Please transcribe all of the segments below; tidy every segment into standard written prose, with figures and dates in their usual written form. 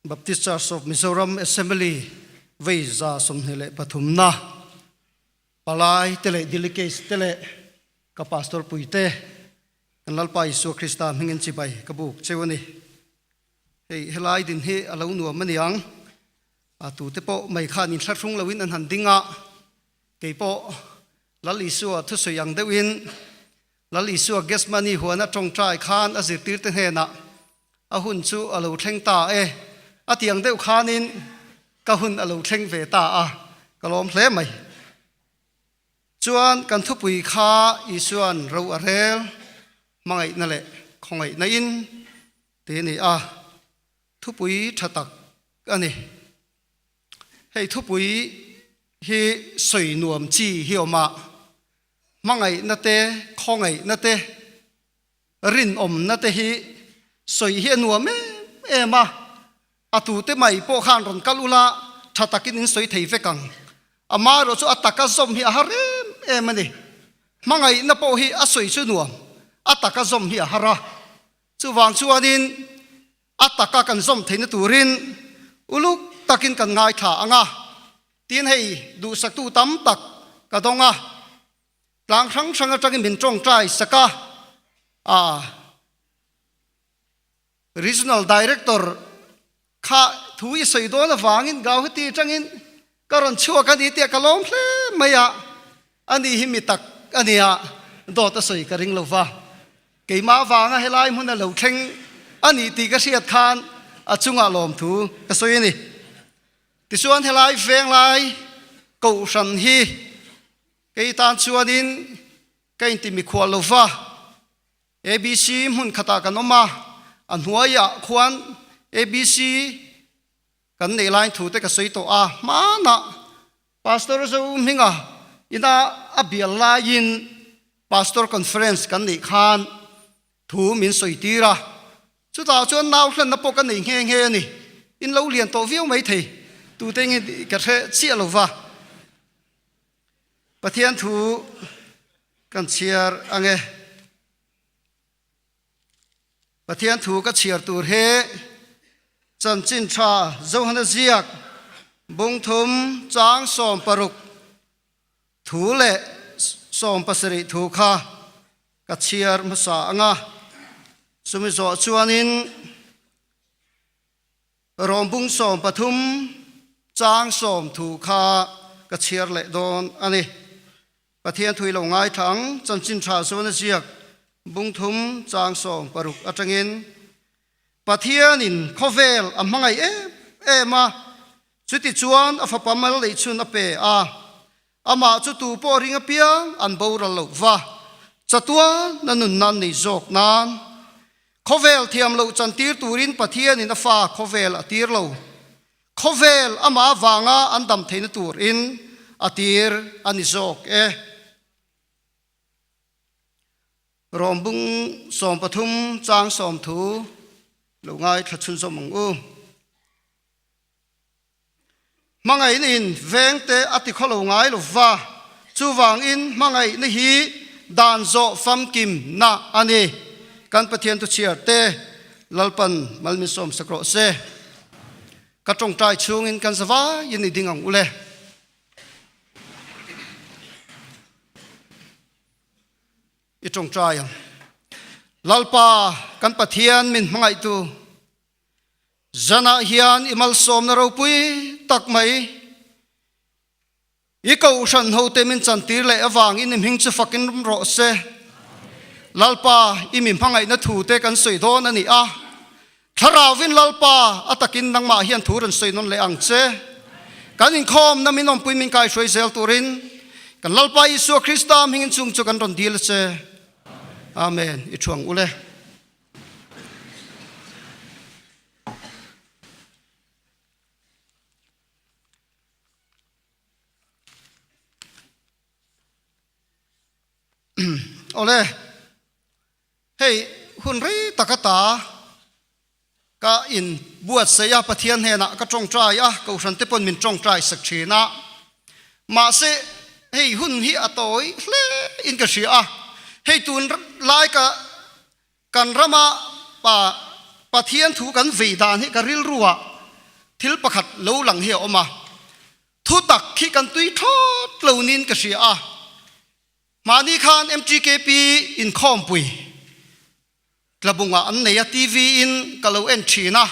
Baptist Church of Mizoram Assembly vei 23na palai te leh delegates te leh ka pastor pui te kan Lalpa Isua Krista hmingin chibai ka buk cheu a ni. Hei helai din hi a lo nuam a niang. A tute pawh mai khan inthlahrung loin an han ding a, kei pawh Lal Isua thusawi ang deuhin Lal Isua Gethsemane huana tawngtai khan a zirtirte hnenah a hun chu a lo thleng ta e, a ti ang deuh khanin ka hun a lo thleng ve ta a, ka lawm hle mai. Chuan kan thupui kha Isua'n ro a rel, hmangaihna leh khawngaihna in ti a ni a, thupui tha tak a ni. Hei thupui hi sawi nuam chi hi awm a, hmangaihna te, khawngaihna te, rinawmna te hi sawi hi a nuam em em a, a tute mai pawh khan rawn kal ula tha takin in sawi thei vek ang. Amaherawh chu a taka zawm hi a har em em a ni. Hmangaihna pawh hi a sawi chu nuam, a taka zawm hi a har a. Chuvang chuanin a taka kan zawm theihna turin uluk takin kan ngaithla ang a, tin hei duhsaktu tam tak ka dawng a, tlang hrang hrang atangin min tawngtai sak a, a Regional Director kha thu i sawi dawn avangin Gauhati atangin ka rawn chhuak a ni tih ka lawm hle mai a, ani hi mi tak a nia, dawt a sawi ka ring lo va, keimah avanga helai hmun a lo thleng a ni tih ka hriat khan a chungah lawmthu ka sawi a ni. Tichuan helai venglai kohhran hi kei tan chuanin ka inti mikhual lo va, ABC hmun khatah kan awm a, a hnuaiah khuan ABC kan neih lai thu te ka sawi tawh a, hmanah Pastor Zo Hminga ina a bial laiin Pastor Conference kan neih khan thu min sawi tir a, chutah chuan nau hlanna pawh ka nei nghe nghe a ni, in lo lian tawh viau mai thei, tute nge ka hre chiah lo va. Pathian thu kan chhiar ang e. Pathian thu ka chhiar tur hi Chanchin Tha Johana ziak bungthum chang 16 thu leh 17 thu kha ka chhiar hmasa ang a. Chumi zawh chuanin Rawmbung 13 chang 10 thu kha ka chhiar leh dawn a ni. Pathian thui lo ngaithla ang, Chanchin Tha chuan a ziak, bung thum chang 16 atangin, Pathianin khawvel a hmangaih em em a, chuti chuan a fapa mal neihchhun a pe a, amah chu tu pawh ring apiang an boral loh va, chatuan a nunna an nei zawk nan. Khawvel thiam loh chantir turin Pathianin a fa khawvel a tir lo. Khawvel amah avanga an dam theihna turin a tir a ni zawk e. Rawmbung 13 chang 10 thu lo ngaithla chhunzawm ang u. Hmangaihna in vengte a ti khaw lo ngai lo va, chuvangin hmangaihna hi dan zawh famkim na a ni. Kan Pathian thuchhiar te Lalpan malminsawm sak rawh se. Ka tawngtai chhungin kan zavaiin i ding ang u le. I tawngtai ang. Lalpa kan Pathian min hmangaihtu. Zanah hian i malsawmna ropui tak mai i kohhran hote min chantir leh avangin i hming chu fakin rum rawh se. Lalpa, i mi hmangaihna thute kan sawi dawn a ni a. Thlarauvin Lalpa, a takin nangmah hian thu rawn sawi nawn leh ang che. Kan inkhawmna min awmpui min kaihruai zel turin kan Lalpa Isua Krista hmingin chung chu kan rawn dil a che. Amen. I thuang ule. Awle, hei hun rei tak ata ka in buatsaih a, Pathian hnenah ka tawngtai a, Kohhran te pawn min tawngtai sak thin a, mahse hei hun hi a tawi hle in ka hria a, hei tun lai ka Kan rama pa Pathian thu kan vei dan hi ka rilru ah. Thil pakhat lo lang hi a awm a, thutak khi kan tui thlawt lo niin ka hria a. Mahni khan MTKP inkhawmpui tlabungah an nei a, TV in ka lo en thin a,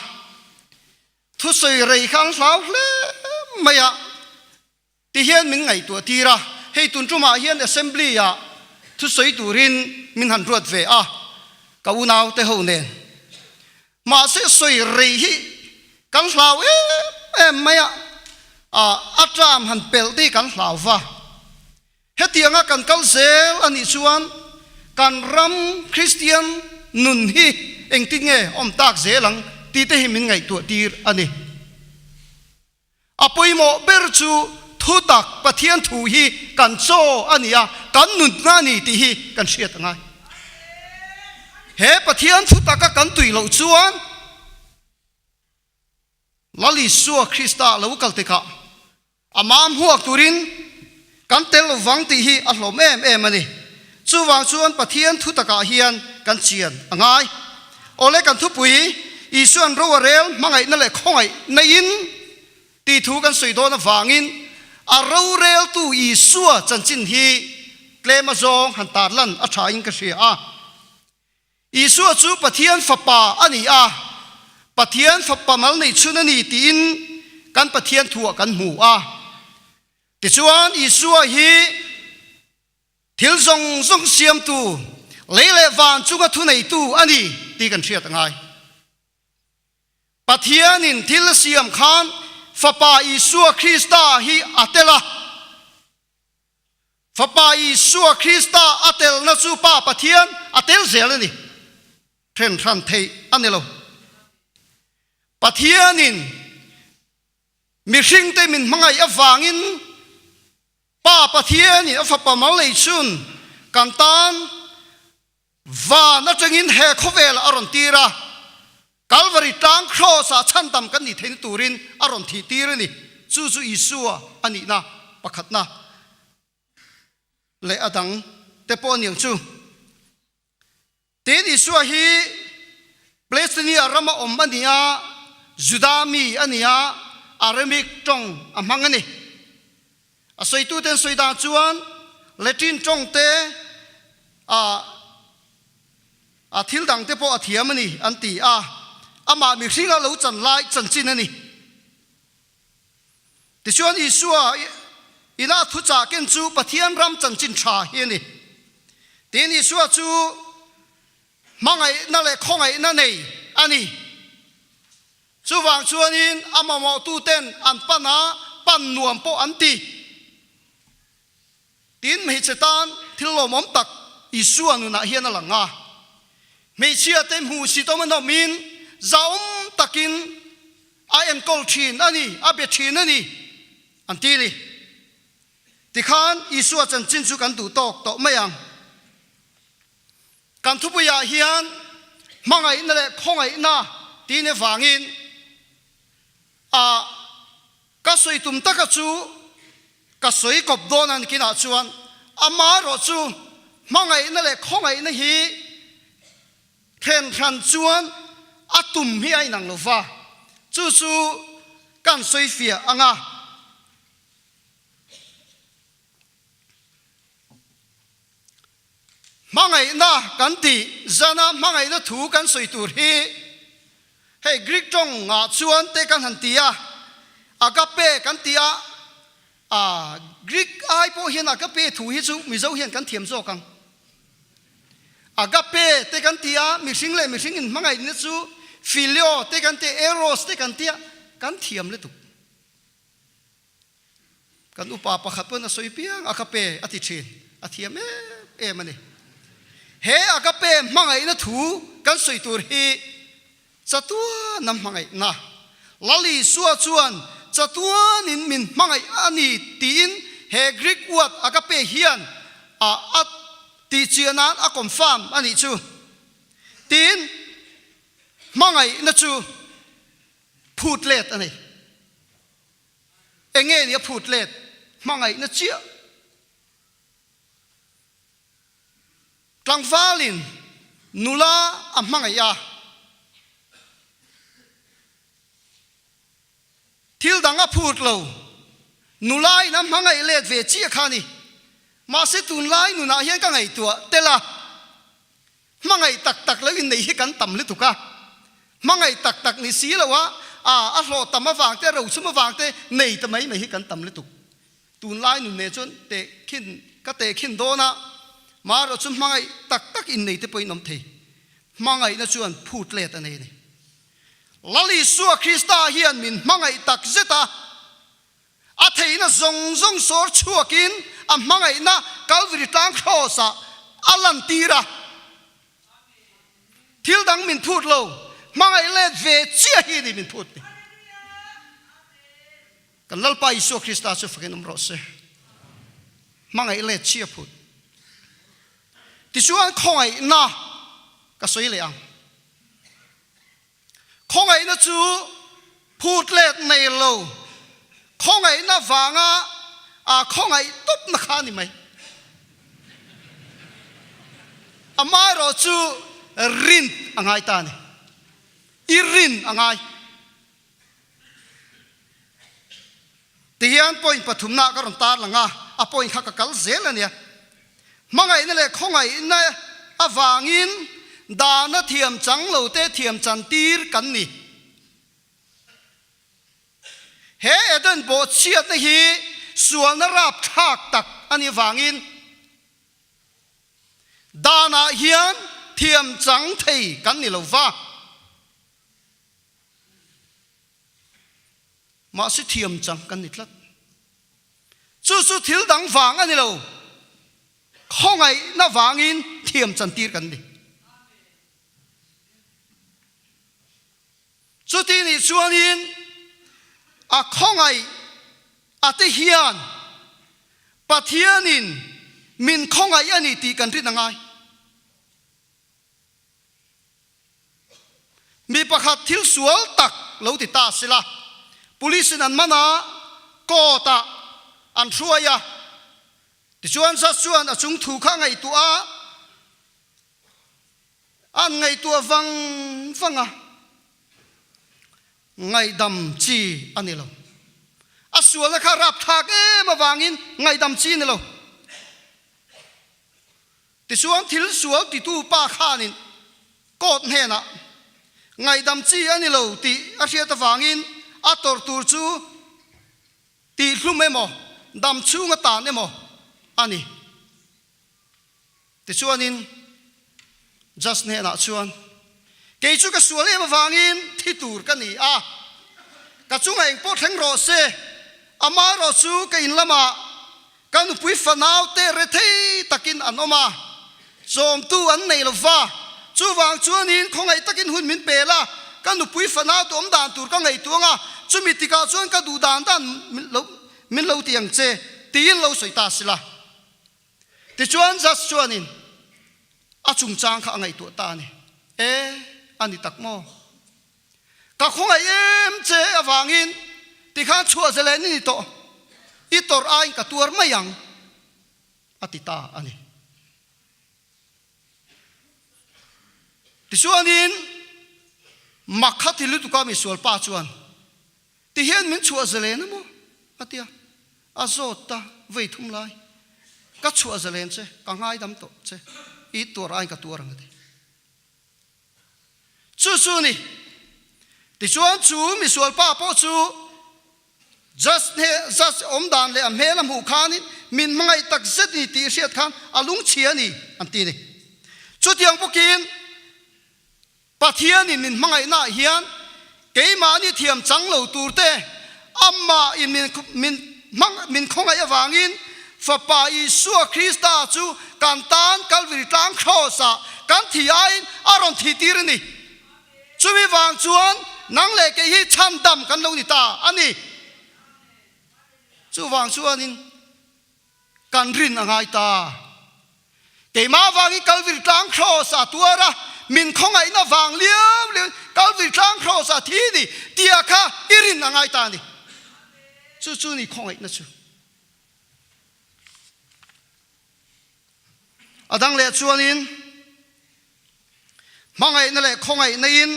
thusawi rei kha an hlau hle mai a, ti hian min ngaihtuah tir a, hei tun tumah hian Assembly ah thusawi turin min han ruat ve a, ka unau te ho nen. Mahse sawi rei hi kan hlau em em mai a, a term han pelh te hi kan hlau va. Hetianga kan kal zel a nih chuan kan ram Kristian nun hi engtin nge awm tak zel ang tih te hi min ngaihtuah tir a ni. A pawimawh ber chu thutak Pathian thu hi kan chaw a ni a, kan nunna a ni tih hi kan hriat a ngai. He Pathian thutaka kan tui loh chuan Lal Isua Krista lo kal tikah A mam huak turin kan tel lo vang tih hi a hlawm em em a ni. Chuvang chuan Pathian thu takah hian kan chian a ngai. Awle kan thupui Isuan ro a rel hmangaihna leh khawngaih naiin tih thu kan sawi dawn avangin a roreltu Isua chanchin hi tlem azawng han tarlan a thain ka hria a. Isua chu Pathian Fapa a ni a, Pathian Fapa mal neih chhun a ni tiin kan Pathian thuah kan hmu a. Tichuan, Isua hi thil zawng zawng siamtu, lei leh van chunga thuneitu a ni tih kan hriat a ngai. Pathianin thil a siam khan Fapa Isua Krista hi a tel a. Fapa Isua Krista a telna chu Pa Pathian a tel zel a ni. Then hran theih a ni lo. Pathianin mihringte min hmangaih avangin Pa Pathianin a Fapa mal nei chhun kan tan van atangin he khawvelah a rawn tir a, Kalvari tlang Kraws-ah chhandam kan nih theihna turin a rawn thih tir a ni. Chu chu Isua a nihna pakhatna leh a dang te pawh a ni ang chu. Tin, Isua hi Palestinia rama awm a ni a, Juda mi a ni a, Aramaic tawng a hmang a ni. A sawituten sawi dan chuan Latin tawng te a a thil dang te pawh a thiam a ni an ti a, amah mihringa lo chan lai chanchin a ni. Tichuan Isua ina a thuchah ken chu Pathian ram chanchin tha hi a ni. Tin Isua chu hmangaihna leh khawngaihna nei a ni. Chuvang chuanin a mamawhtuten an pan a, pan nuam pawh an ti. Tin, hmeichhe tan thil lawmawm tak Isua nunah hian a lang a. Hmeichhiate hmuh sitawm an awmin zahawm takin a enkawl thin a ni, a be thin a ni, an ti ni. Tikhan Isua chanchin chu kan duh tawk tawh mai ang. Kan thupuiah hian hmangaihna leh khawngaihna tih avangin a ka sawi tum taka chu ka sawi kawp dawn a nikinah chuan amaherawh chu hmangaihna leh khawngaihna hi then hran chuan a tum hi a inang lo va, chu chu kan sawi fiah ang a. Hmangaihna kan tih zana hmangaihna thu kan sawi tur hi hei Greek tawng ah chuan te kan han ti a, agape kan ti a, ah Greek ai pawh hian agape thu hi chu Mizo hian kan thiam zawk ang. Agape te kan ti a, mihring leh mihring in hmangaihna chu phileo te kan ti a, eros te kan ti a, kan thiam lutuk. Kan upa pakhat pawn a sawi piang a ka pe a ti thin, a thiam em em a ni. He a ka pe hmangaihna thu kan sawi tur hi chatuan a hmangaihna, Lal Isua chuan chatuanin min hmangaih a ni tiin he Greek word a ka pe hian a a tihchiah nan a confirm a nih chu. Tin, hmangaihna chu phut let a ni. Enge nih a phut let hmangaihna chiah? Tlangvalin nula a hmangaih a. Thil dang a phut lo. Nula in a hmangaih let ve chiah kha a ni. Mahse tunlai nunah hian ka ngaihtuah tel a, hmangaih tak tak lo innei hi kan tam lutuk a. Hmangaih tak tak ni si lo a, a a hlawh tam avang te, rochhum avang te nei ta mai mai hi kan tam lutuk. Tunlai nun nen chuan tehkhin ka tehkhin dawn a, marawh chu hmangaih tak tak innei te pawhin awm thei. Hmangaihna chuan phut let a nei a ni. Lal Isua Krista hian min hmangaih tak zet a, a theihna zawng zawng sawr chhuakin a hmangaihna Kalvari tlang Kraws-ah a lantir a. Thil dang min phut lo, hmangaih let ve chiah hi a ni min phut ni. Kan Lalpa Isua Krista chu fakin awm rawh se. Hmangaih let chiah phut. Tichuan khawngaihna ka sawi leh ang. Khawngaihna chu phut let nei lo, khawngaihna vanga a khawngaih tawpna kha a ni mai. Amaherawh chu rin a ngai ta a ni. I rin a ngai. Tihian point pathumna ka rawn tar lang a, a point kha ka kal zel a nia. Hmangaihna leh khawngaihna avangin dahna thiam chang lo te thiam chan tir kan ni. He Eden bawhchhiatna hi sualna rapthlak tak a nih vangin danah hian thiam chang thei kan ni lo va. Mahse thiam chang kan ni tlat. Chu chu thil dang vang a ni lo, khawngaihna vangin thiam chantir kan ni. Chuti nih chuanin a khawngaih a te hian Pathianin min khawngaih a ni tih kan rin a ngai. Mi pakhat thil sual tak lo ti ta sila, police in an man a, court ah an hruai a. Tichuan judge chuan a chung thu kha a ngaihtuah a, an ngaihtuah vang vang a, ngaihdam chi a ni lo. A sualna kha rapthlak em avangin ngaihdam chi a ni lo. Tichuan thil sual titu pa khanin court hnenah ngaihdam chi a ni lo tih a hriat avangin a tawrh tur chu tihhlum emaw dam chhung atan emaw a ni. Tichuanin judge hnenah chuan kei chu ka sual em avangin thi tur ka ni a, ka chungah engpawh thleng rawh se, amaherawh chu ka in lamah Ka nupui fanaute rethei takin an awm a, chawmtu an nei lo va. Chuvang chuanin khawngaih takin hun min pel a, ka nupui fanaute awm dan tur ka ngaihtuang a, chumi tikah chuan ka duh dan dan min lo ti ang che, tiin lo sawi ta sila. Tichuan Judge chuanin a chungchang kha a ngaihtuah ta a ni. E, a ni tak maw? Ka khawngaih em che avangin tikhan chhuah zelen i ni tawh, i tawrh aiin ka tuar mai ang, a ti ta a ni. Tichuanin mak kha ti lutuka misual pa chuan, Tihian min chhuah zalen a maw? a ti a, a zawt ta vei thum lai. Ka chhuah zalen che, ka ngaidam tawh che, i tuar aiin ka tuar ang a ti. Chu chu ni. Tichuan chu misual pa pawh chu Judge hne Judge awm dan leh a hmel a hmuh khanin min hmangaih tak zet ni tih hriat khan a lungchhia a ni an ti ni. Chutiang bawkin Pathianin min hmangaihnaah hian keimahni thiam chang lo turte amah in min min hmang min khawngaih avangin Fapa Isua Krista chu kan tan Kalvari tlang Kraws-ah kan thi aiin a rawn thi tir a ni. Chumi vang chuan nang leh kei hi chhandam kan lo ni ta a ni. Chuvang chuanin kan rin a ngai ta. Keimah vangin Kalvari tlang Kraws-ah tuar a, min khawngaihna vang liau liauin Kalvari tlang Kraws-ah thi ni tia kha i rin a ngai ta a ni. Chu chu ni khawngaihna chu. A dang leh chuanin hmangaihna leh khawngaihna in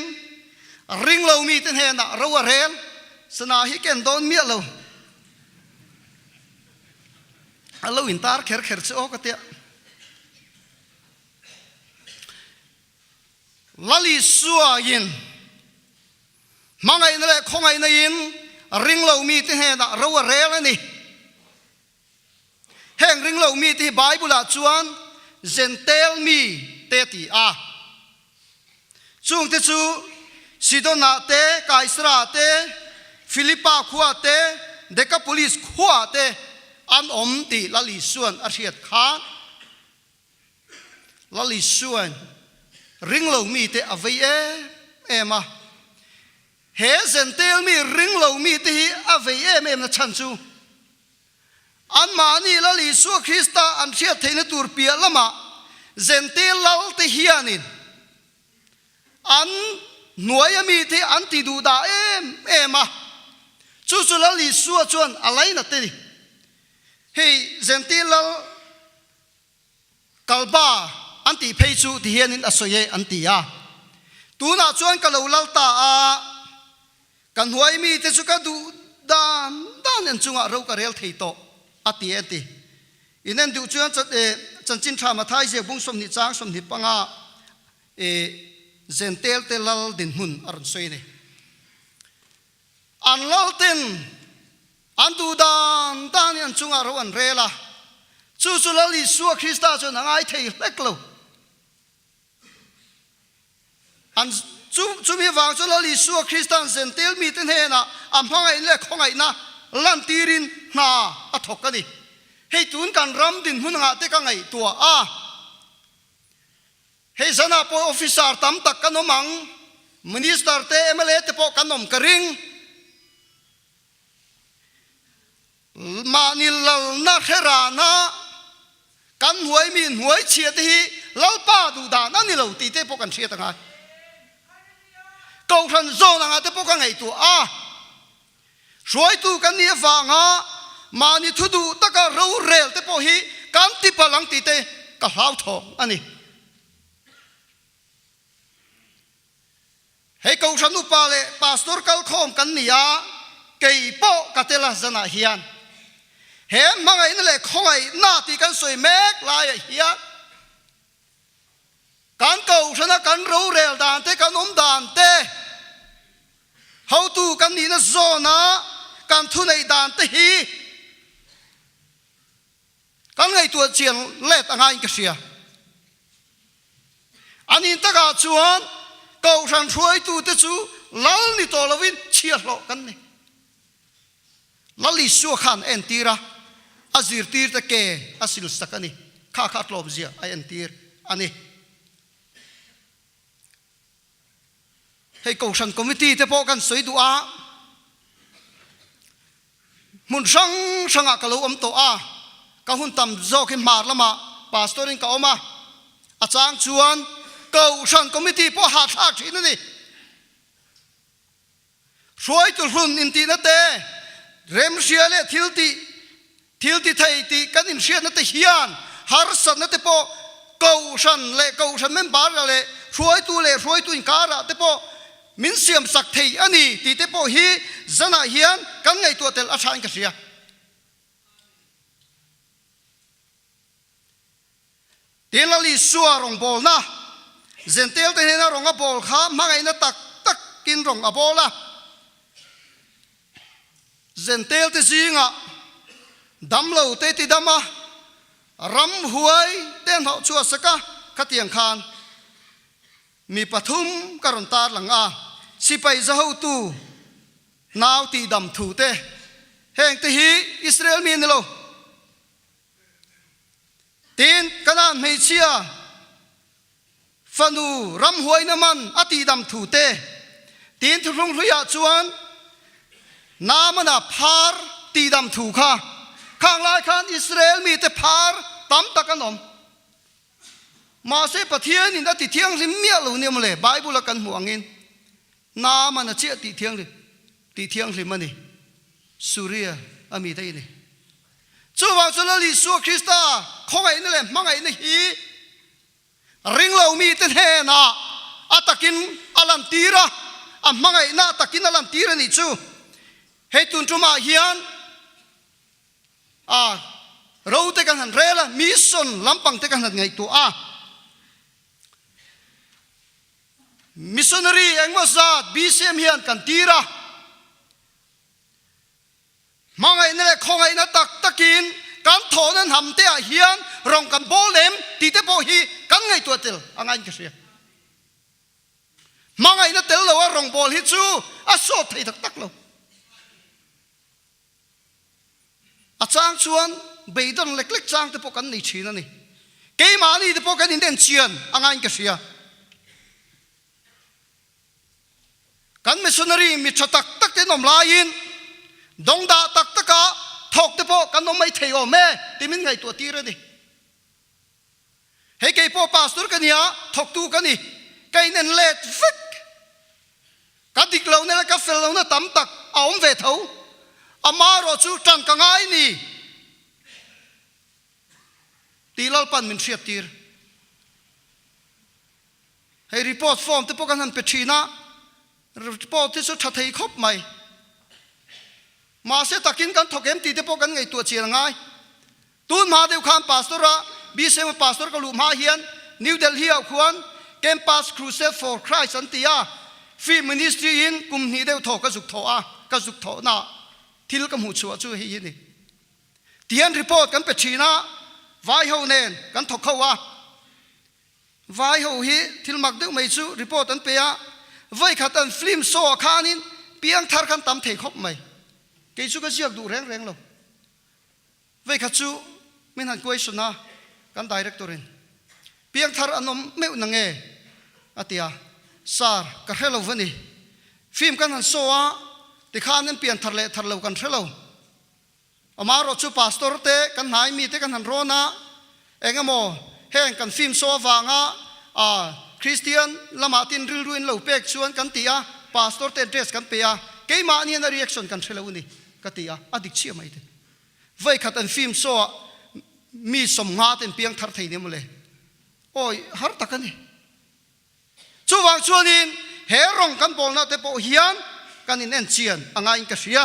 ringlo mite hnenah ro a rel. Sana hi ken dawn miah lo. A lo intar kher kher chu aw ka tia. Lalisua-in hmangaihna leh khawngaihna-in ringlo mite hnenah ro a rel a ni. Heng ringlo mite hi Bible-ah chuan Jentail mi te a ti a. Chungte chu Sidon-ah te, Kaisara-ah te, Philippa khuaah te, Decapolis khuaah te an awm tih Lal Isua'n a hriat khan. Lal Isua'n ringlo mite a vei em em a. He Jentail mi ringlo mite hi a vei em em na chhan chu anmahni Lal Isua Krista an hriat theihna tur piah lamah Jentail lalte hianin an hnuaia mite hi an ti duh dah em em a. Chu chu Lal Isua chuan a lainat a ni. Hei Jentail lal Kalba an tih phei chu ti hianin a sawi e an ti a. Tunah chuan ka lo lal ta a, ka hnuai mite chu ka duh dan dan en chungah ro ka rel thei tawh a ti e an ti. In en duh chuan chanchin tha Mathai ziak bung 20 chang 25 e Zentel te lal dinhmun a rawn sawi a ni. An lalten an duh dan danin an chungah ro an rel a, chu chu Lal Isua Krista chuan a ngai thei hlek lo. An chu chumi vang chu Lal Isua Krista'n Zentel mite hnenah a hmangaihna leh khawngaihna lantirin hna a thawk a ni. Hei tun kan ram dinhmun angah te ka ngaihtuah a. Hei zanah pawh officer tam tak kan awm ang, Minister te, mla te pawh kan awm ka ring. Mahni lalna hre rana kan hnuai mi hnuai chhia te hi Lalpa duh dan a ni lo tih te pawh kan hriat a ngai. Kohhran zawn angah te pawh ka ngaihtuah a, hruaitu kan nih avanga mahni thu duh taka rorel te pawh hi kan ti palh ang tih te ka hlauthawng a ni. Hei Kohhran upa leh Pastor kalkhawm kan ni a, kei pawh ka tel a zanah hian he hmangaihna leh khawngaihna tih kan sawi mek laiah hian kan Kohhrana kan rorel dan te, kan awm dan te, hotu kan nihna zawna kan thuneih dan te hi kan ngaihtuah chiang let a ngaiin ka hria. A nin takah chuan Kohhran hruaitute chu lal ni tawh lovin chhiahhlawh kan ni. Lal Isua khan a entir a, a zirtirte ke a silsak a ni. Kha kha a tlawmzia a entir a ni. Hei Kohhran Committee te pawh kan sawi duh a, hmun hrang hrangah ka lo awm tawh a, ka hun tam zawk hi hmar lamah Pastor in ka awm a, a chang chuan Kohhran Committee pawh hahthlak thin a ni. Hruaitu hlun intihna te, remhria leh thil tih, thil ti thei tih kan inhriatna te hian harsatna te pawh Kohhran leh Kohhran member leh hruaitu leh hruaitu inkarah te pawh min siamsak thei a ni tih te pawh hi zanah hian kan ngaihtuah tel a thain ka hria. Tin Lal Isua rawngbawlna, Zentel te hnena rawng a bawl kha hmangaihna tak takin rawng a bawl a. Zentel te zingah damlo te ti dam a, ramhuai te hnawh chhuah sak a, khatiang khan mi pathum ka rawn tarlang a, sipai zahotu nau tihdam thu te, heng te hi Israel mi a ni lo. Tin, Kanaan hmeichhia fanu ramhuaina man a tihdam thu te, tin thuthlung hluiah chuan Naamana phar tihdam thu kha khang lai khan Israel mite phar tam tak an awm. Mahse Pathianin a ti thianghlim miah lo nia mawle, Bible-a kan hmuh angin Naamana chiah tih thianghlim tih thianghlim a ni, Suria a mi daih a ni. Chuvang chu Lal Isua Krista khawngaihna leh hmangaihna hi ringlo mite hnenah a takin a lantir a, a hmangaihna a takin a lantir a nih chu. Hei tun tumah hian a ro te kan han rel a, mission lampang te kan han ngaihtuah a. Missionary engmaw zat BCM hian kan tir a. Hmangaihna leh khawngaihna tak takin kan thawhna hnam te ah hian rawng kan bawl em tih te pawh hi kan ngaihtuah tel a ngaiin ka hria. Hmangaihna tel lo a rawngbawl hi chu a sawt thei tak tak lo. A chang chuan beidawn lek lek chang te pawh kan nei thin a ni. Keimahni te pawh kan inen chian a ngaiin ka hria. Kan missionary mi tha tak tak te an awm laiin dawngdah tak taka thawk te pawh kan awm mai thei awm e ti min ngaihtuah tir a ni. Hei kei pawh pastor ka nia, thawktu ka ni, ka inen let vek. Ka dik lohna leh ka fel lohna tam tak a awm ve tho. Amaherawh chu tan ka ngai ni tih Lalpan min hriat tir. Hei report form te pawh kan han pe thin a, report hi chu tha thei khawp mai. Mahse takin kan thawk em tih te pawh kan ngaihtuah chian a ngai. Tun hma deuh khan pastor a BCM a pastor ka luh hma hian New Delhi ah khuan Campus Crusade for Christ an ti a, Free Ministry in kum hnih deuh thaw ka zuk thawh a, ka zuk thawhna thil ka hmuh chhuah chu hei hi a ni. Tihian report kan pe thin a, vai ho nen kan thawk ho a. Vai ho hi thil mak deuh mai chu report an pe a, vawikhat an film show ah khanin piang thar khan tam thei khawp mai. Kei chu ka ziak duh reng reng lo. Vawikhat chu min han question a, kan director in piang thar an awm meuh na nge? a ti a, Sir, ka hre lo va ni. Film kan han show a, tikhan an pian thar leh thar lo kan hre lo. Amaherawh chu pastor te kan hnai mi te kan han rawn a, eng emaw heng kan film saw avanga a Kristian lamah tin rilru in lo pek chuan kan ti a, pastor te address kan pe a, keimahni hian a reaction kan hre lo a ni ka ti a, a dik chiah mai te. Vawikhat an film saw ah mi 50 te an piang thar thei nia mawle. Awi har tak a ni. Chuvang chuanin he rawng kan bawlna te pawh hian kan in en chian a ngaiin ka hria.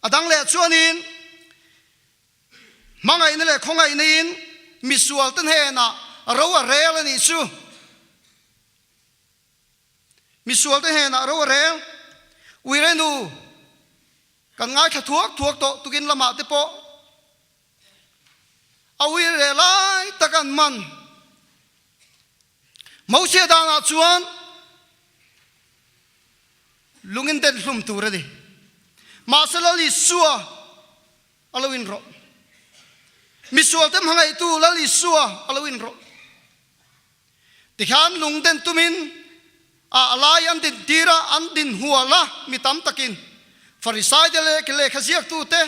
A dang leh chuanin hmangaihna leh khawngaihna in misual te hnenah ro a rel a nih chu. Misual te hnenah ro a rel. Uirenu kan ngaithla thuak thuak tawh tukin lamah te pawh a uire lai tak an man. Mosia danah chuan lungin den hlum tur a ni. Mahse Lal Isua a lo inrawlh. Misualte hmangaihtu Lal Isua a lo inrawlh. Tikhian lung den tumin a lai an din tir a, an din hual a, mi tam takin Farisai te leh lehkha ziaktute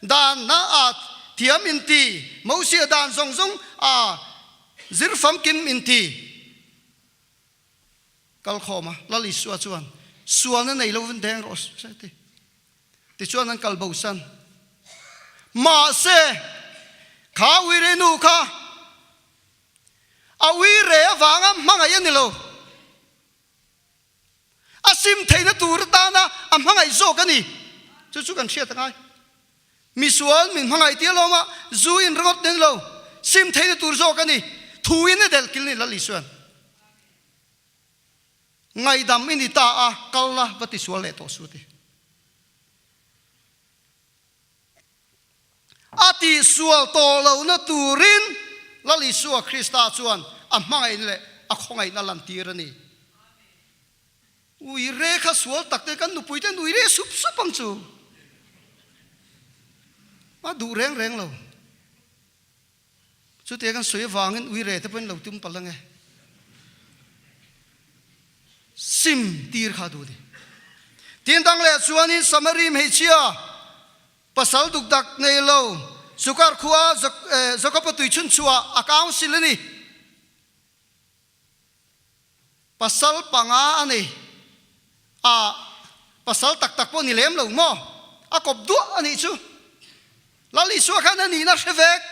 danna a thiam inti, Mosia dan zawng zawng a Zir famkim in ti kal khawm a, Lal Isua chuan sualna nei lovin deng rawh se ti. Tichuan an kal bosan. Mahse, kha uire nu kha a uire avanga hmangaih a ni lo. A sim theihna tur atana a hmangaih zawk a ni. Chu chu kan hriat a ngai. Misual min hmangaih tia lawma zu in ringawt nen lo sim theihna tur zawk a ni. Thu in a delh kil ni Lal Isuan. Ngaidam i ni ta a, kal la va tisual leh tawh su ti. A tihsual tawh lohna turin Lal Isua Krista chuan a hmangaihna leh a khawngaihna lantir a ni. Uire kha sual tak te kan nupui ten uire sup sup ang chu. A duh reng reng lo. Chutia kan sawi avangin uire te pawhin lo tum palh ange. Sim tir kha duh a ni. Tin dang leh chuanin Samari hmeichhia pasal dukdak nei lo Sukar khua Jakoba tui chhun chhuah a council a ni. Pasal panga a nei a, pasal tak tak pawh ni lem lo maw? A kawp duah a nih chu. Lal Isua khan a nihna hre vek.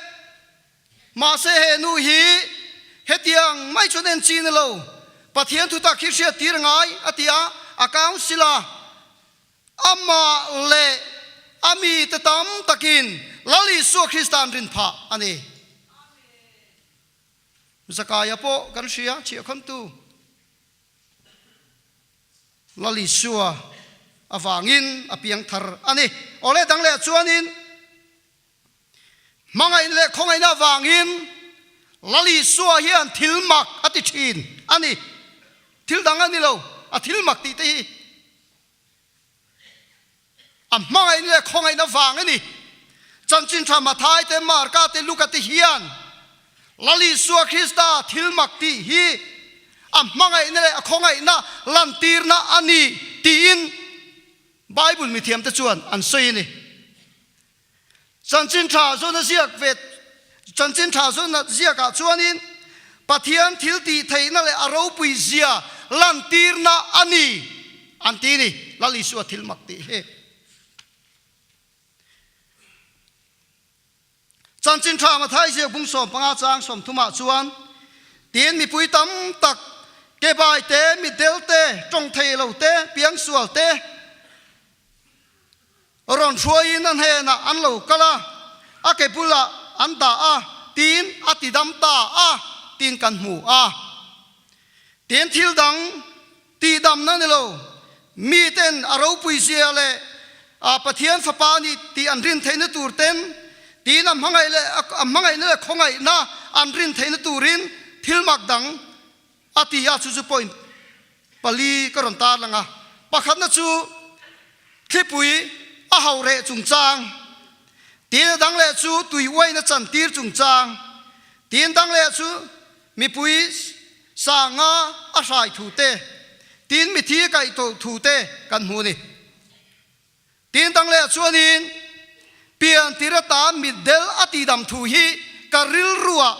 Mahse he nu hi hetiang mai chuan en chi ni lo. Pathian thutak hi hriat tir ngai a ti a, a council a. Amah leh. A mite tam takin Lal Isua Krista an rin phah a ni. Zakaia pawh kan hria, chhiahkhawntu Lal Isua avangin a piang thar a ni. Awle dang leh chuanin hmangaihna leh khawngaihna avangin Lal Isua hian thil mak a ti thin a ni. Thil dang a ni lo, a thil mak tih te hi. A hmangaihna leh khawngaihna vang a ni. Chanchin tha Mathai te, Marka te, Luka te hian Lal Isua Krista thil mak tih hi a hmangaihna leh a khawngaihna lantirna a ni tiin Bible mithiamte chuan an sawi a ni. Chanchin tha zawna ziak ve Chanchin tha zawna ziakah chuanin Pathian thil tih theihna leh a ropui zia lantirna a ni an ti ni. Lal Isua thil mak tih hi. Chanchin tha Mathai ziak bung 15 chang 30 ah chuan tin mipui tam tak kebai te, mitdel te, tawng thei lo te, piangsual te, Rawn hruaiin a hnenah an lo kal a, a ke bulah an dah a, tiin a ti dam ta a, tiin kan hmu a. Tin thil dang tihdamna ni lo, miten a ropui zia leh a Pathian Fapa a ni tih an rin theihna tur ten, tiin a hmangaih leh a hmangaihna leh khawngaihna an rin theihna turin thil mak dang a ti a, chu chu point pali ka rawn tar lang a. Pakhatna chu thlipui a hau reh chungchang, tin a dang leh chu tui uaina chantir chungchang, tin dang leh chu mipui sanga a hrai thu te, tin mithi a kaih tawh thu te kan hmu a ni. Tin dang leh chuanin pian tir ata mitdel a tihdam thu hi ka rilruah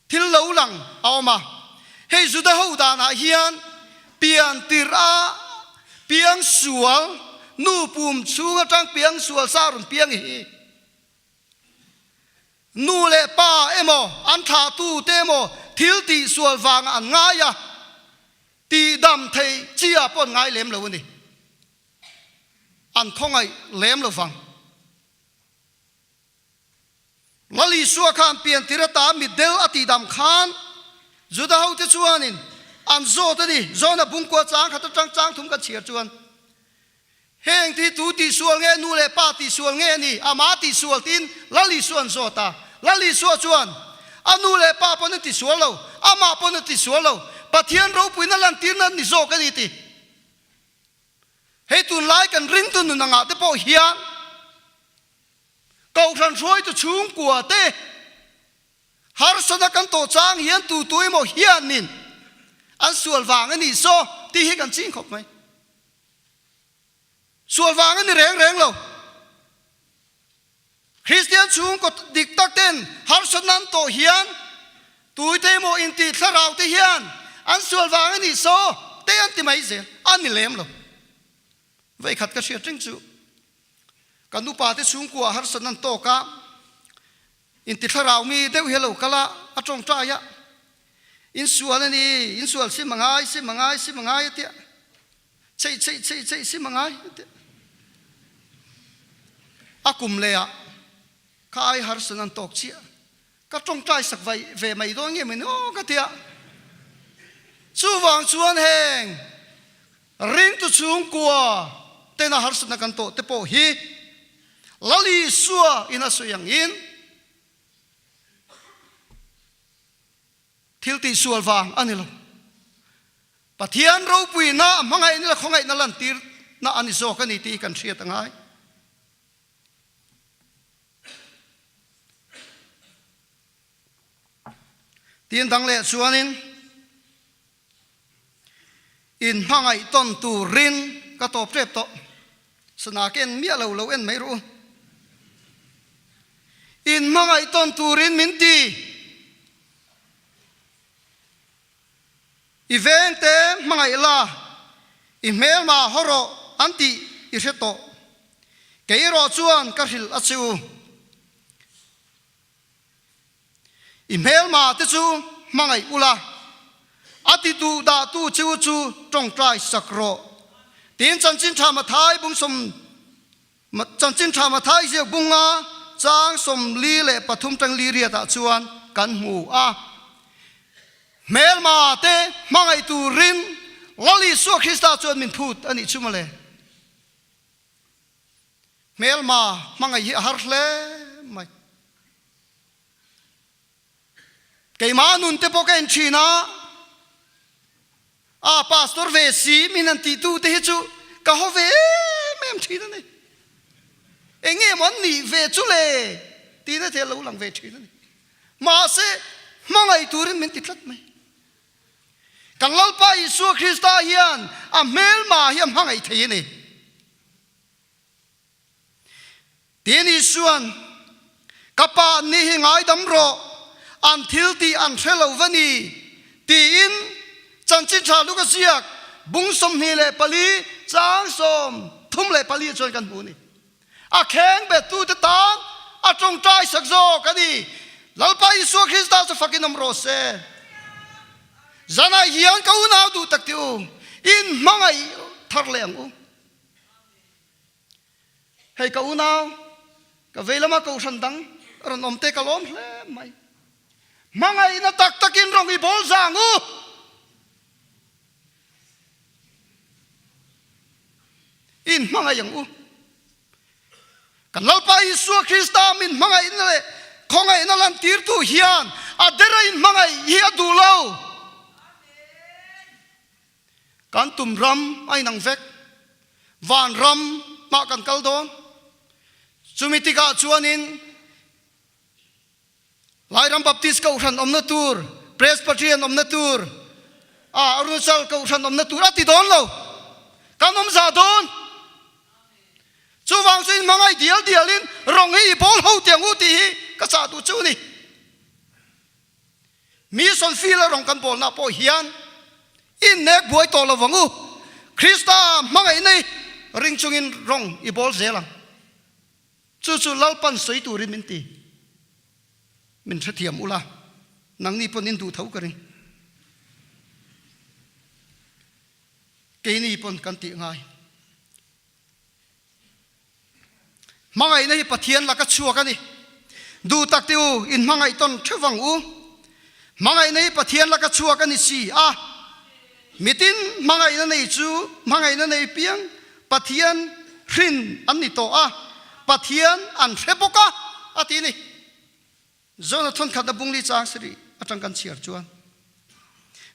Thil lo lang a awm a, hei Juda ho danah hian pian tirh a piang sual, nu pum chhung atang piang sual sa rawn piang hi nu leh pa emaw an thlahtu te emaw thil tih sual vangah an ngai a, tihdam thei chi ah pawh an ngai lem lo a ni. An khawngaih lem lo vang. Lal Isua khan piantir ata mitdel a tihdam khan Juda hote chuanin an zawt a ni. Jona bungkua chang khat atang chang thum kan chhiar chuan, Heng thi tu tihsual nge, nu leh pa tihsual nge a ni, amah tihsual tiin Lal Isua an zawt a. Lal Isua chuan, A nu leh pa pawn an tisual lo, amah pawn a tisual lo, Pathian ropuina lantirna an ni zawk a ni ti. Hei tunlai kan ringtu nun angah te pawh hian, Kohhran hruaitu chhungkua te harsatna kan tawh chang hian tu tu emaw hianin an sual vang a nih saw tih hi kan ching khawp mai. Sual vang a ni reng reng lo. Kristian chhungkaw dik tak ten harsatna an tawh hian tuite emaw inti thlarau te hian an sual vang a nih saw te an ti mai zel a ni lem lo. Veikhat ka hriat reng chu kan upa te chhungkua harsatna an tawk a, inti thlarau mi deuh hi a lo kal a, a tawngtai a, insual a ni, insual sim a ngai, sim a ngai, sim a ngai a tia, cheih cheih cheih cheih sim a ngai a tia. A kum leh ah kha ai harsatna an tawk chiah. Ka tawngtai sak vai ve mai dawn nge mawni aw ka tia. Chuvang chuan heng Ringtu chhungkua tena harsatna kan tawh te pawh hi Lal Isua in a sawi angin thil tihsual vang a ni lo. Pathian ropuina a hmangaihna leh khawngaihna lantirna a ni zawk a ni tih hi kan hriat a ngai. Tin dang leh chuanin In hmangaih tawn turin ka tawp tep tawh. Sana ka en miah lo lo en mai rawh u. In hmangaih tawn turin min ti. I vengte hmangaih la, i hmelma haw rawh an tih i hre tawh. Kei erawh chuan ka hrilh a che u. I hmelma te chu hmangaih ula, a ti duh dah tu che u chu tawngtai sak rawh. Tiin chanchin tha Mathai bung sawm. Chanchin Tha Mathai ziak bunga chang 43 tang li riatah chuan kan hmu a. Hmelma te hmangaih turin Lal Isua Krista chuan min phut a nih chu mawle. Hmelma hmangaih hi a har hle mai. Keimah nun te pawh ka en thin a, a pastor ve si min han tih tu te hi chu ka haw ve em em thin a ni. Eng nge maw an nih ve chu le tihna te a lo lang ve thin a ni. Mahse, hmangaih turin min ti tlat mai. Kan Lalpa Isua Krista hian a hmelma hi a hmangaih thei a ni. Tin Isua'n, Ka Pa an nih hi ngaidam rawh, an thil tih an hre lo va ni, tiin Chanchin Tha Luka ziak bung 24 chang 34 ah chuan kan hmu a ni. A kheng bettute tan a tawngtai sak zawk a ni. Lalpa Isua Krista chu fakin awm rawh se. Zanah hian ka unau duh tak tih u, in hmangaih thar leh ang u. Hei ka unau, ka vei lama kohhran dang rawn awm te ka lawm hle mai. Hmangaihna tak takin rawng i bawl zang u. In hmangaih ang u. Kan Lalpa Isua Krista min hmangaihna leh khawngaihna lantirtu hian a dera in hmangaih hi a duh lo. Kan tum ram a inang vek. Van ram mah kan kal dawn. Chumi tikah chuanin Lairam Baptist Kohhran awmna tur, Presbyterian awmna tur, a Arunachal Kohhran awmna tur a ti dawn lo. Kan awm za dawn. Chuvang chu in hmangaih dial dialin rawng hi i bawl ho tiang u tih hi ka chah duh chu a ni. Mission field a rawng kan bawlna pawh hian innek buai tawh lo vang u. Krista hmangaihna hi ring chungin rawng i bawl zel ang. Chu chu Lalpan sawi turin min ti. Min hrethiam ula, nangni pawn in duh tho ka ring. Keini pawn kan tih ngai. Hmangaihna hi Pathian laka chhuak a ni. Duh tak te u, in hmangaih tawn theuh ang u. Hmangaihna hi Pathian laka chhuak a ni si a. Mitin hmangaihna nei chu hmangaihna nei piang Pathian hrin an ni tawh a, Pathian an hre bawk a, a ti a ni. Jona thawnkhatna bungli chang sarih atang kan chhiar chuan,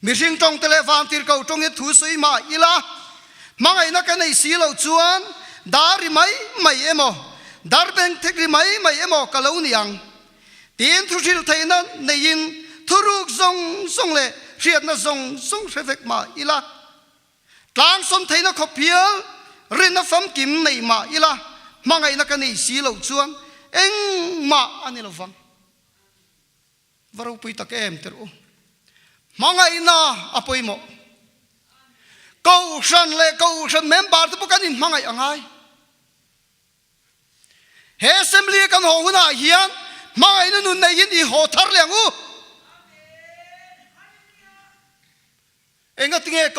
Mihring tawngte leh vantirhko tawngin thu sawi mah ila, hmangaihna ka nei si loh chuan dar ri mai mai emaw, dar bengthek ri mai mai emaw ka lo ni ang. Tiin thuhrilh theihna neiin thuruk zawng zawng leh hriatna zawng zawng hre vek mah ila, Tlangsawm theihna khawp hial rinna famkim nei mah ila hmangaihna ka nei si loh chuan engmah a ni lo vang. Va ropui tak em tirh u. Hmangaihna a pawimawh. Kohhran leh kohhran member te pawh kan inhmangaih a ngai. He assembly kan haw hunah hian hmangaihna nun neiin i haw thar leh ang u. Engatinge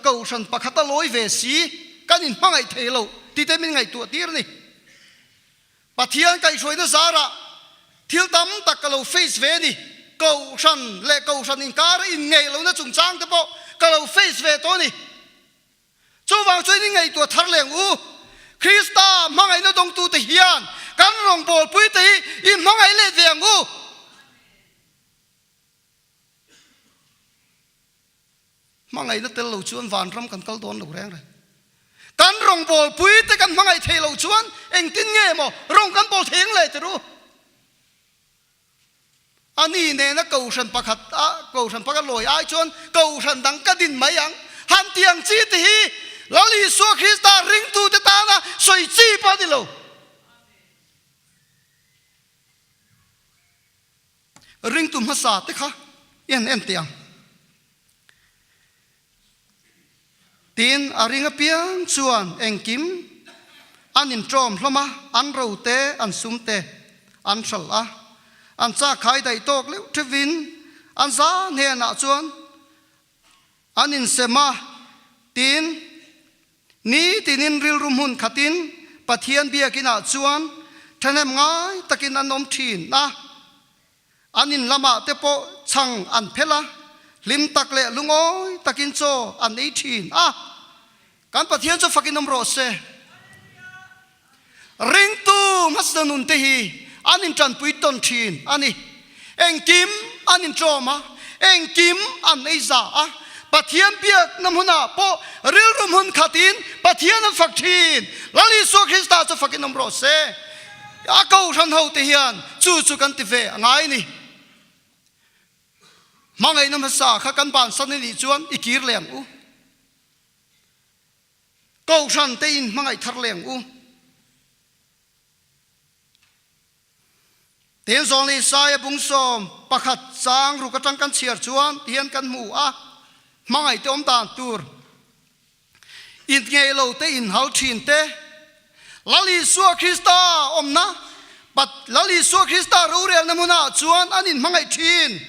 kohhran pakhat a lawi ve si kan inhmangaih thei lo tih te min ngaihtuah tir a ni. Pathian kaihhruaina zarah thil tam tak ka lo face ve a ni. Kohhran leh kohhran inkara inngeih lohna chungchang te pawh ka lo face ve tawh a ni. Chuvang chuan i ngaihtuah thar leng u. Krista hmangaihna dawngtute hian kan rawngbawlpuite hi i hmangaih let ve ang u. Hmangaihna tel lo chuan vanram kan kal dawn lo reng reng. Kan rawngbawlpui te kan hmangaih thei lo chuan engtin nge maw rawng kan bawl thei ang le ti ru. A ni nena kohhran pakhat a kohhran pakhat lawi ai chuan kohhran dang ka din mai ang. Han ti ang chi te hi Lal Isua Krista ringtute tana sawi chi pawh a ni lo. Ringtu hmasa te kha i han en teh ang. Tin, a ring apiang chuan engkim an inṭawm hlawm a, an ro te, an sum te an hralh a, an chak khai daih tawk leuh ṭheuhin an za hnenah chuan An insem a, tin, ni tinin rilru hmun khatin Pathian biakinah chuan thahnem ngai takin an awm thin a. An in lamah te pawh chhang an phelh a, hlim tak leh lungawi takin chaw an ei thin a. Kan Pathian chu fakin awm rawh se. Ringtu hmasa nun te hi an intanpui tawn thin a ni. Engkim an intlawm a, engkim an ei za a. Pathian biakna hmunah pawh rilru hmun khatin Pathian an fak thin. Lal Isua Krista chu fakin awm rawh se. A kohhran ho te hian chu chu kan ti ve a ngai ni. Hmangaihna hmasa kha kan bansan a nih chuan i kir leh ang u. Kohhran te in hmangaih thar leh ang u. Tin zawng leh Isaia bungsawm pakhat chang ruk atang kan chhiar chuan ti hian kan hmu a, hmangaih te awm dan tur Inngeih lo te inhal thin te, Lal Isua Krista awmna, Pat Lal Isua Krista rorelna hmunah chuan an inhmangaih thin.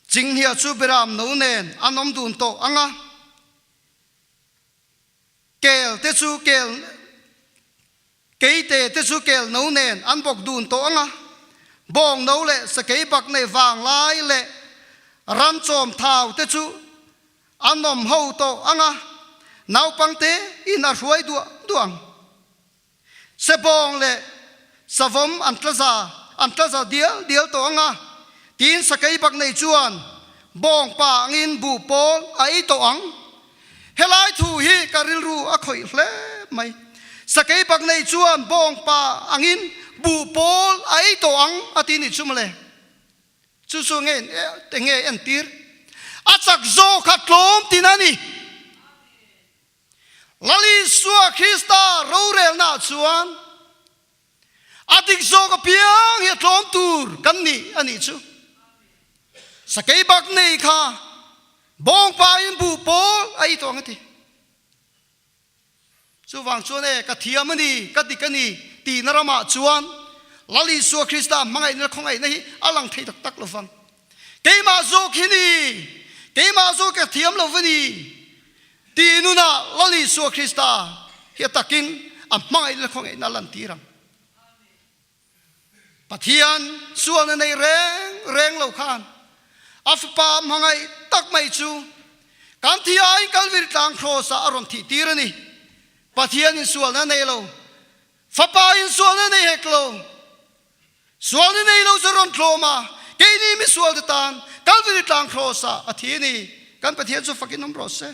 Chinghnia chu Beram no nen an awm dun tawh ang a, kel te chu kel Keite te chu kel no nen an bawk dun tawh ang a, bawng no leh sakei bak nei vang lai leh ram chawm thau te chu an awm ho tawh ang a, naupang te in a hruai duah duah ang. Sebawng leh savawm an tla za an tla za dial dial tawh ang a, tiin sakei bak nei chuan bawng pa angin buh pawl a ei tawh ang. Helai thu hi ka rilru a khawih hle mai. Sakei bak nei chuan bawngpa angin buh pawl a ei tawh ang a ti nih chu mawle. Chu chu nge enge entir? A chak zawk kha tlawm tin a ni. Lal Isua Krista rorelnaah chuan A dik zawk apiang hi a tlawm tur kan nih a nih chu. Sakei bak nei kha bawngpa in buh pawl a ei tawh ang a ti. Chuvang chuan e, ka thiam a ni, ka dik a ni tihna ramah chuan Lal Isua Krista hmangaihna leh khawngaihna hi a lang thei tak tak lo vang. Keimah zawk hi ni, keimah zawk ka thiam lo va ni tih nunah Lal Isua Krista hi a takin a hmangaihna leh khawngaihna a lantir ang. Pathian sualna nei reng reng lo khan a fapa hmangaih tak mai chu kan thi aiin Kalvary tlang kraws ah a rawn thih tir a ni. Pathian in sualna nei lo, fapa in sualna nei hek lo. Sualna nei lo chu rawn tlawm a, keini misualte tan Kalvary tlang kraws ah a thi a ni. Kan Pathian chu fakin awm rawh se.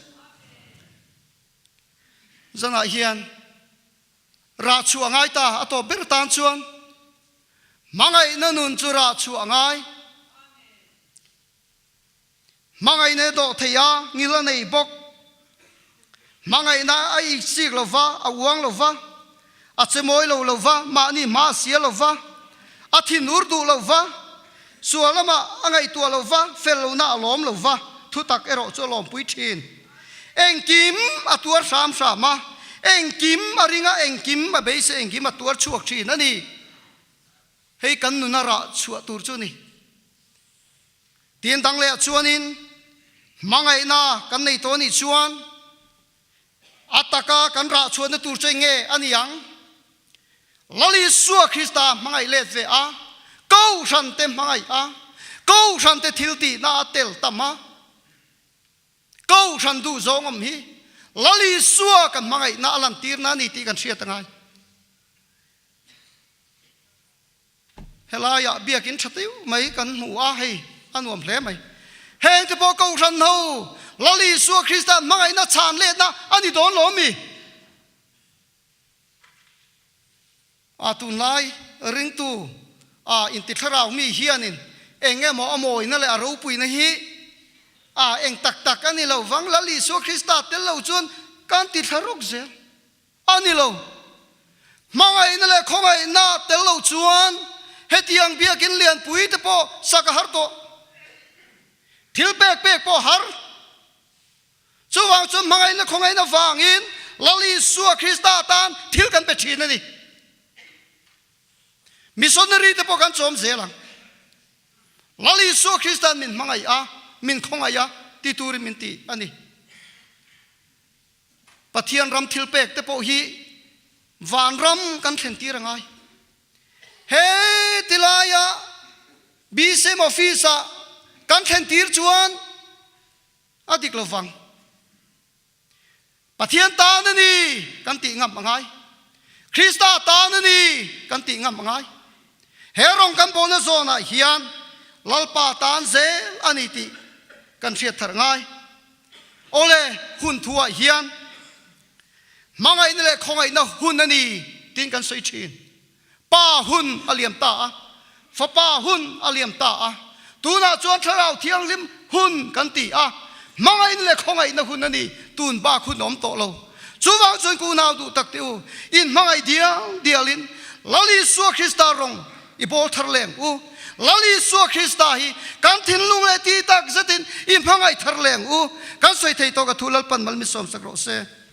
Zanah hian rah chhuah a ngai ta, a tawp ber tan chuan hmangaihna nun chu rah chhuah a ngai. Hmangaihna a dawh thei a, ngil a nei bawk. Hmangaihna a iksik lo va, a uang lo va, a che mawi lo lo va, mahni hma a sia lo va, a thinur duh lo va, sual lamah a ngaihtuah lo va, fel lohna a lawm lo va, thutak erawh chu a lawmpui thin. Engkim a tuar hram hram a, engkim a ring a, engkim a beisei, engkim a tuar chhuak thin a ni. Hei kan nuna rah chhuah tur chu a ni. Tin dang leh ah chuanin hmangaihna kan nei tawh anih chuan a taka kan rah chhuahna tur chu eng nge a ni ang? Lal Isua Krista hmangaih let ve a, Kohhran te hmangaih a, Kohhran te thil tihna a tel tam a, Kohhran duh zawng awm hi Lal Isua kan hmangaihna a lantirna a ni tih kan hriat a ngai. Helaiah biakin tha deuh mai kan hmu a, hei a nuam hle mai. Heng te pawh Kohhran ho Lal Isua Krista hmangaihna chhan letna a ni dawn lo mi? A tunlai ringtu a inti thlarau mi hianin eng emaw a mawina leh a ropuina hi a eng tak tak a ni lo vang. Lal Isua Krista tel lo chuan kan ti thlaruk zel. A ni lo. Hmangaihna leh khawngaihna tel lo chuan hetiang biakin lianpui te pawh sak a har tawh. Thil pek pek pawh a har. Chuvang chuan hmangaihna khawngaihna vangin Lal Isua Krista tan thil kan pe thin a ni. Missionary te pawh kan chawm zel ang. Lal Isua Krista'n min hmangaih a, min khawngaih a ti turin min ti a ni. Pathian ram thilpek te pawh hi vanram kan thlen tir a ngai. He tilaia BCM office ah kan thlen tir chuan a dik lo vang. Pathian tan a ni kan tih ngam a ngai. Krista tan a ni kan tih ngam a ngai. He rawng kan bawlna zawnah hian Lalpa tan zel a ni tih kan hriat thar ngai. Awle, hun thuah hian hmangaihna leh khawngaihna hun a ni tiin kan sawi thin. Pa hun a liam ta a, Fapa hun a liam ta a, tunah chuan Thlarau Thianghlim hun kan ti a, hmangaihna leh khawngaihna hun a ni, tun bak hun a awm tawh lo. Chuvang chuan ka unau duh tak teh u, in hmangaih dial dialin Lal Isua Krista rawng i bawl thar leng u. Lal Isua Krista hi kan thinlung leh ti tak zetin i hmangaih thar leng u. Kan sawi thei tawk a thu Lalpan mal mi sawmsak rawh se.